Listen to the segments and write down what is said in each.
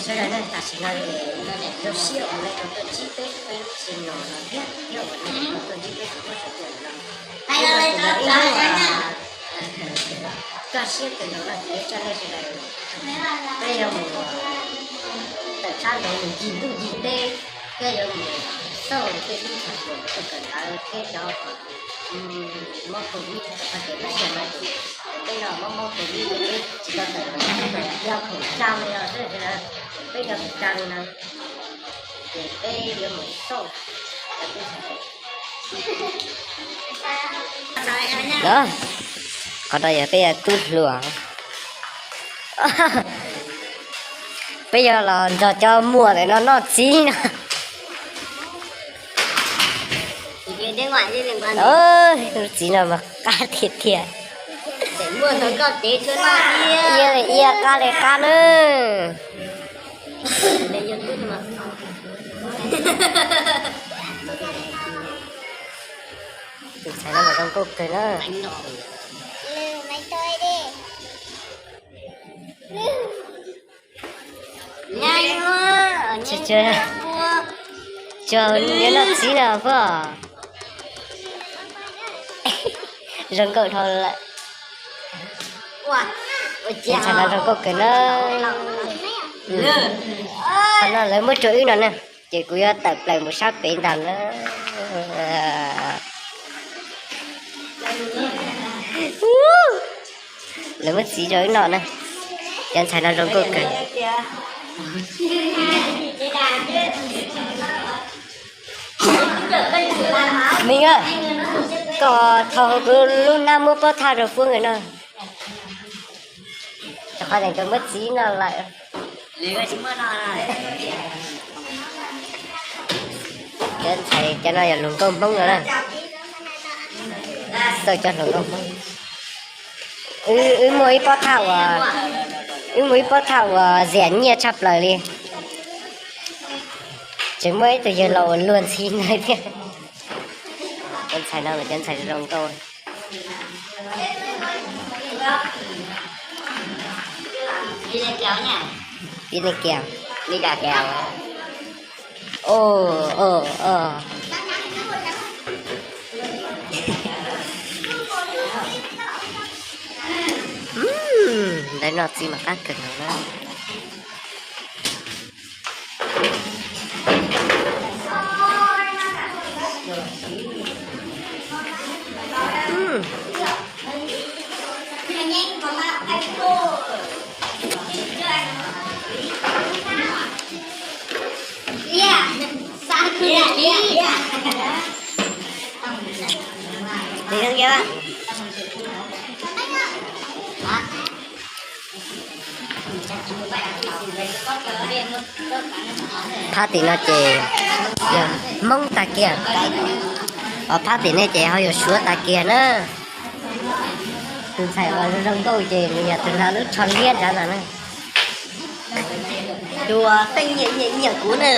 Sawv daws na, tam sim no ces zoo siab uas nej tau tuaj ntsib peb txhua tus no thiab, thiab uas nej tau tuaj ntsib peb txhua tus no. Kaj siab kawg nkaus no ces coj nej sawv daws, peb yuav mus tawm tshab ntawd mus ncig ntuj ncig teb, thiab yuav mus xauj tej teb chaws uas kawm ntawv thiab cov mob covid, ces peb xyoo no ces peb no mob mob covid ces peb tsis tau tawm los, yog khoom tsa li no xwb, peb yog khoom tsa li no, ces peb yuav mus xauj. Los, qhov no yog peb tub hluas, peb yog los nrog cov muam ntawm no noj txiv no. Txiv no mas qab tiag tiag. Ia li ia, qab li qab na. Tus ntxhais no mas zoo nkauj kawg na. Tsis, tsis, tsis, yuav noj txiv no puas? Zoo nkauj dhau lawm. Tus ntxhais no zoo nkauj kawg na. Qhov no lawv muab rau wb no na, ces kuv yuav tawm plaws mus sab pem ntag na. Lawv muab txiv rau wb noj na. Cov ntxhais no zoo nkauj kawg. Ming a, koj thau kuv lub hnab muab pob thaj rau Fub nkawd noj. Rau qhov tias nkawd muab txiv noj lawm. Cov ntxhais cov no yog hluas nkauj Hmoob no na. Xauj cov hluas nkauj Hmoob. Wb muaj ib pob thaj uas, wb muaj ib pob thaj uas ziam nyiaj tshaj plaws li. Tseem muaj ib tug yawg laus uas luag ntxhi ntawd thiab. Cov ntxhais no mas cov ntxhais zoo nkauj. Ntawd noj txiv mas qab kawg nkaus na. Phab tim no ces yog Hmoob tag kiag, ho phab tim no ces ho yog Suav tag kiag na. Tus ntxhais uas zoo nkauj ces nws yog tus hnav lub tsho liab nrad no na. Tus uas nyiam nyiam kuv na,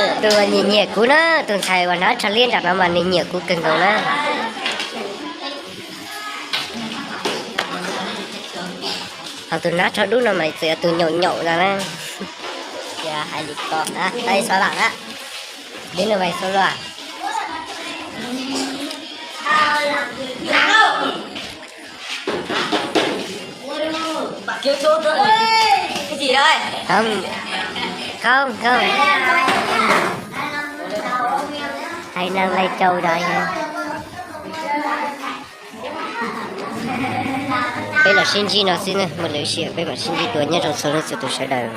tus ntxhais uas hnav tsho liab nram no mas nws nyiam kuv kawg nkaus na. Ho tus hnav tsho dub no mas txawm yog tus nyaum nyaum no na. Hais li ko, hais xov lam na. Đến nơi về số rồi. Không, không, không. Hais năng Lai Châu rồi hả? Peb los sib ntsib no xwb na, muaj lwm sij peb mam sib ntsib dua, nyob zoo txhua leej txhua tus sawv daws.